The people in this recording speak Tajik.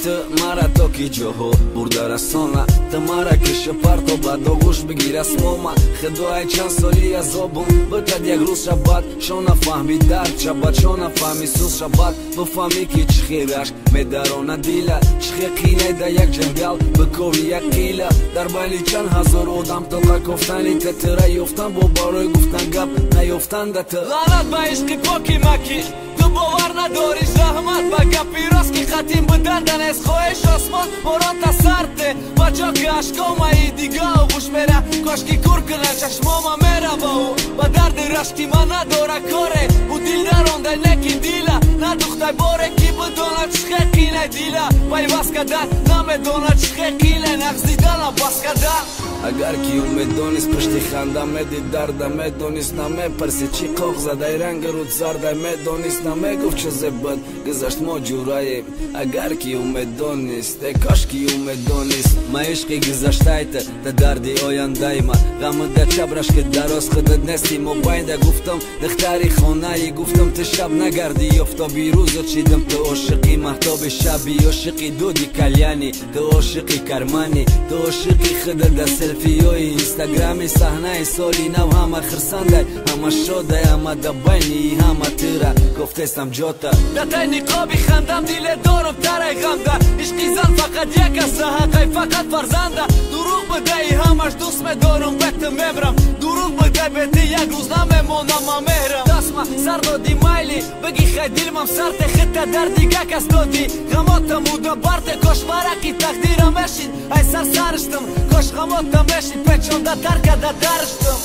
Ту мара то ки ҷоҳо бурда расона, ту мара киша парто ба доғуш бигир асмома. Худои чанд соли азобум битад як рӯз шабад, шона фаҳми дард шабад, шона фаҳми сӯз шабад. Бифаҳмӣ ки чӣ хел рашк медарона дила, чӣ хел қинай да як ҷангал бикови як қила. Дар байни чанд ҳазор одам тоқа кофтани та, тира ёфтан бо барои гуфтан гап наёфтан да ту. Лаънат ба ишқи поки макӣ, ту бовар надориш, раҳмат ба гапи рост ки хатим будан данес. Хоҳиш осмон борон тасарте ба ҷо ки ашкомаи дига оғӯш мера. Кошки кур кунад чашмома мерава ӯ ба дарди рашки ман надора коре. Ӯ дил нарондай неки дила надухтай боре, ки бидонад чӣ хел қинай дила пайваст кардан, намедонад чӣ хел қинай нағз дидана бас кардан. Агар ки ӯ медонист пушти ханда медид дарда, медонист намепарсид чӣ қоқ задай ранги руд зардай, медонист намегуфт чизе буд гузашт мо ҷураем. Агар ки ӯ медонист, э кош ки ӯ медонист. Ма ишқи гузаштаи ту да дарди ояндаи ма, ғаму да чабраш ки дароз худат нести мобайнда. Гуфтам духтари хонаи, гуфтам ту шаб нагарди офтоби рӯзо чидам. Ту ошиқи маҳтоби шаби, ошиқи дуди кальяни, ту ошиқи кармани, ту ошиқи худат да селфиёи инстаграми. Саҳнаи соли нав ҳама хирсандай, ҳама шодай, ҳама да байни ҳама тира гуфтестам ҷота. Да тай ниқоби хандам диле дорам тарай ғамда. Ишқи зан фақат як аст, ҳаққай фақат фарзанда. Дурӯғ бидаи ҳамаш дӯст медорам, бе ту мемрам. Дурӯғ бидай, бе ту як рӯз намемонам ман меҳрам. Дастма сар доди майли биги хай дилмам сарте, хита дар дига кас додӣ. Ғамота муда барте, кош варақи тақдира мешид ай сар сариштам. Кош ғамота мешид печонда тар када дариштам.